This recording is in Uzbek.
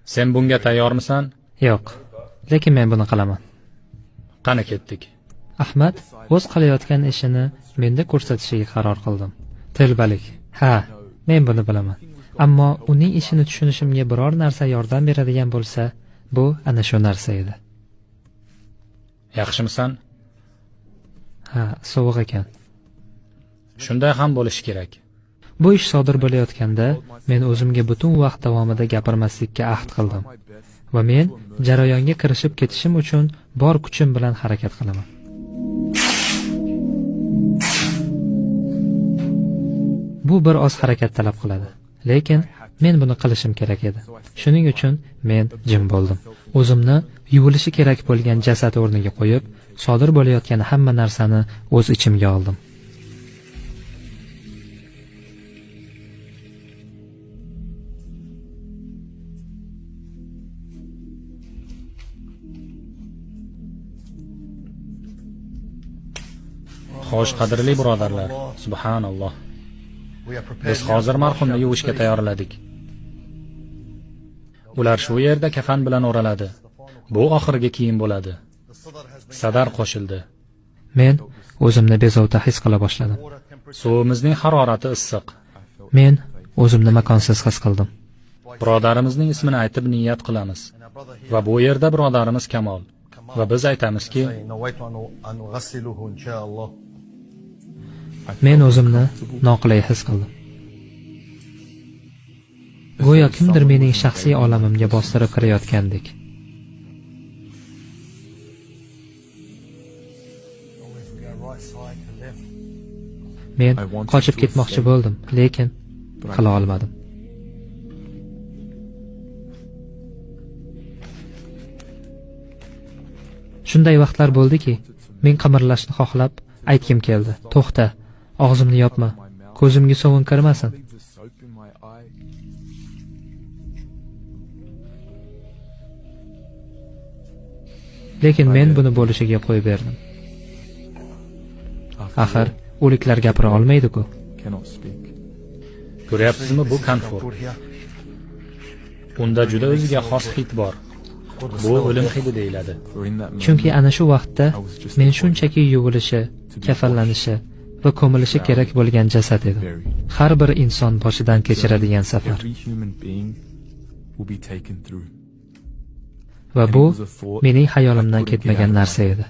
Sen bunga tayyormisan? Yo'q, lekin men buni qilaman. Qani ketdik. Ahmad o'z qilayotgan ishini menda ko'rsatishiga qaror qildim. Telbalik. Ha, men buni bilaman. Ammo uning ishini tushunishimga biror narsa yordam beradigan bo'lsa, bu ana shu narsa edi. Yaxshimisan? Ha, sovuq ekan. Shunday ham bo'lishi kerak. Bu ish sodir bo'layotganda men o'zimga butun vaqt davomida gapirmaslikka ahd qildim va men jarayonga kirishib ketishim uchun bor kuchim bilan harakat qilaman. Bu bir oz harakat talab qiladi, lekin men buni qilishim kerak edi. Shuning uchun men jim bo'ldim. O'zimni yuvilishi kerak bo'lgan jasad o'rniga qo'yib, sodir bo'layotgan hamma narsani o'z ichimga oldim. Xo'sh, qadrli birodarlar, subhanalloh. Biz hozir marhumni yuvishga tayyorladik. Ular shu yerda kafan bilan o'raladi. Bu oxirgi kiyim bo'ladi. Sadar qo'shildi. Men o'zimni bezovta his qila boshladim. Suvimizning harorati issiq. Men o'zimni makonsiz his qildim. Birodarimizning ismini aytib niyat qilamiz. Va bu yerda birodarimiz Kamol. Va biz aytamizki, men o'zimni noqulay his qildim. Go'yo kimdir mening shaxsiy olamimga bostirib kirayotgandek. Men qochib ketmoqchi bo'ldim, lekin qila olmadim. Shunday vaqtlar bo'ldiki, men qimirlashni xohlab aytgim keldi. To'xta, og'zimni yopma, ko'zimga sovun kirmasin. Lekin men buni bo'lishiga qo'yib berdim. Axir, o'liklar gapira olmaydi-ku. Ko'ryapsizmi, bu konfor. Unda juda o'ziga xos hid bor. Bu o'lim hidi deyiladi. Chunki ana shu vaqtda men shunchaki yuvilishi, kafanlanishi va ko'milishi kerak bo'lgan jasad edim. Har bir inson boshidan kechiradigan safar. Va bu mening hayolimdan ketmagan narsa edi.